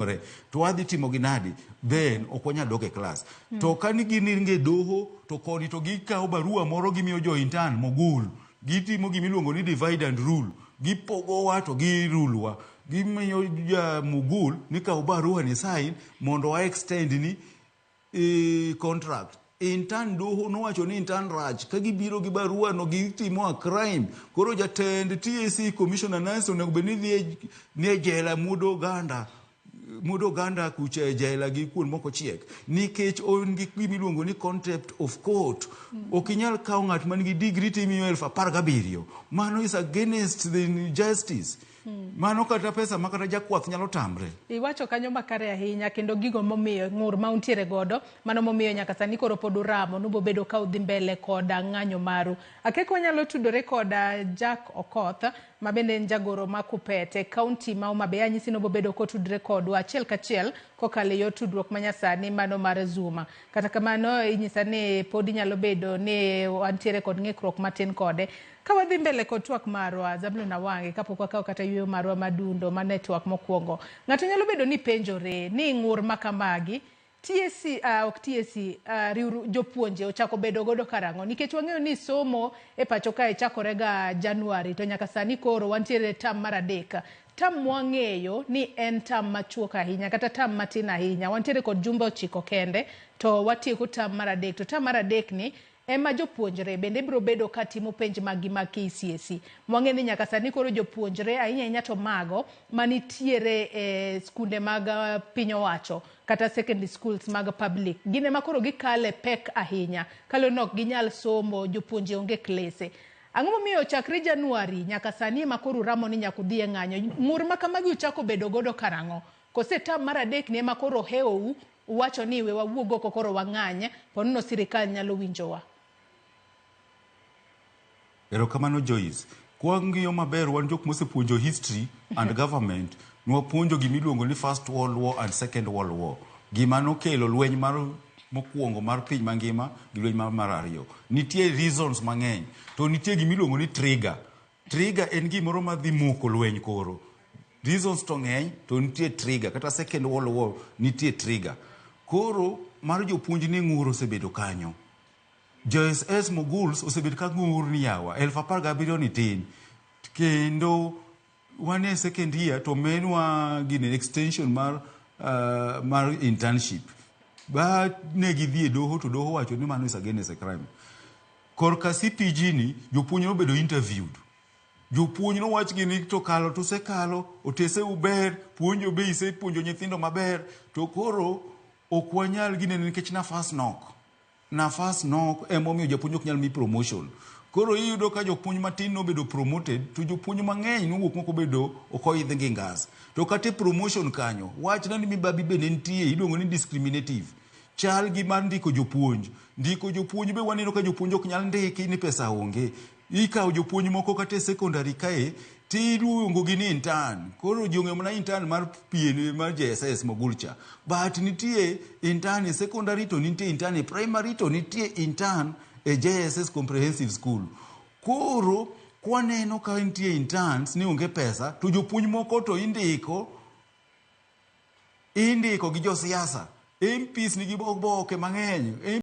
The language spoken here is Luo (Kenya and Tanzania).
Timore to wadhi timo gi nadi then ok wanyal dok e klas to ka ni giringe doho to koni to gikawo barua moro gimiyo jo intern mogul gitimo gimiluongo ni divide and rule gipogowa to girulwa gimiyo ja mogul ni kaw barua ni sign mondo wa extend ni e, contract intern doho nowacho ni intern rach ka gibiro gi barua no gitimo a crime koro jatend TSC commissioner Nancy onego bed ni dhi ni e jela mudo oganda mudo oganda kucha e jela gi kuond moko chiek nikech on gi gimiluongo ni contempt of court ok inyal kawo ng'at man gi degree timiyo 17,000 mano is against the justice mano kata pesa ma kata jakwath nyalo tamre. Iwacho kanyo makare ahinya kendo gigo momiyo ng'ur ma untiere godo mano momiyo nyaka sani koro pod uramo nubobedo ka udhi mbele koda ng'anyo maru. Akek wanyalo tudore koda Jack Okoth ma bende en jagoro ma Kupet e kaunti ma Homa Bay anyisi nobobedo kotudre kodwa achiel kachiel kokalo e yor tudruok manyasani mano mar Zoom. Kata kamano inyisa ni pod inyalo bedo ni wantiere kod ng'ikruok matin kode. Ka wadhi mbele kod twak marwa, Zablon Awange, kapok wakawo kata yueyo marwa madundo ma network mokwongo, ng'ato nyalo bedo ni penjore ni ng'ur ma kamagi TSC, ok TSC, riwru, jopuonje ochako bedo godo karang'o? Nikech wang'eyo ni somo e pacho kae chakore ga January to nyaka sani koro wantiere e term mar adek. Term mwang'eyo ni en term machuok ahinya kata term matin ahinya. Wantiere kod jumbe 9 kende to watieko term mar adek. To term mar adek ni ema jopuonjre bende biro bedo ka timo penj maggi mag KCSE. Mwang'e ni nyaka sani koro jopuonjre ahinya ahinya to mago manitiere e skunde mag piny owacho kata secondary schools mag public gin ema koro gikale pek ahinya kaluwore ni ok ginyal somo jopuonje onge klese. Ang'o momiyo chakre January nyaka sani ema koro uramo ni nyaka udhi e ng'anyo? Ng'ur ma kamagi uchako bedo godo karang'o? Kose term mar adek ni ema koro ohewou uwacho ni we wawuog oko koro wang'any ponono sirikal nyalo winjowa? Erokamano Joyce. Kwang'iyo maber wan jok mosepuonjo history and government, nwapuonjo gimiluongo ni First World War and Second World War. Gima nokelo lweny mar mokwongo mar piny mangima gi lweny mar ariyo. Nitie reasons mang'eny to nitie gimiluongo ni trigger. Trigger en gimoro madhi moko lweny koro. Reasons to ng'eny to nitie trigger. Kata Second World War nitie trigger. Koro mar jopuonj ni ng'ur osebedo kanyo. JSS Moguls osebedo ka ng'ur ni yawa 17,000 ni tin kendo wan e second year to menwa gine extension mar internship ba ne gidhi e doho to doho wacho ni mano is against a crime. Korka CPG ni jopuonj nobedo interviewed jopuonj nowach gi ni to kalo to usekalo otese uber puonjo be isepuonjo nyithindo maber to koro ok wanyal ginene nikech nafas nok nafas nok emomiyo japuonj ok nyal mi promotion koro iyudo ka jopuonj matin nobedo promoted to jopuonj mang'eny nowuok mok obedo ok oidh gi ngas to kata e promotion kanyo wachna ni mibabi be ne nitie iluongo ni discriminative chal gi mar ndiko jopuonj ndiko jopuonj be waneno ka jopuonj ok nyal ndiki ni pesa onge ikawo jopuonj moko kata e secondary kae tiluongo gi ni intern koro ji ong'eyo mana intern mar PN mar JSS Mogul cha but nitie intern e secondary to nitie intern e primary to nitie intern e JSS comprehensive school koro kwaneno ka nitie interns ni onge pesa to jopuonj moko to indiko indiko gi josiasa MPs nigi oboke mang'eny.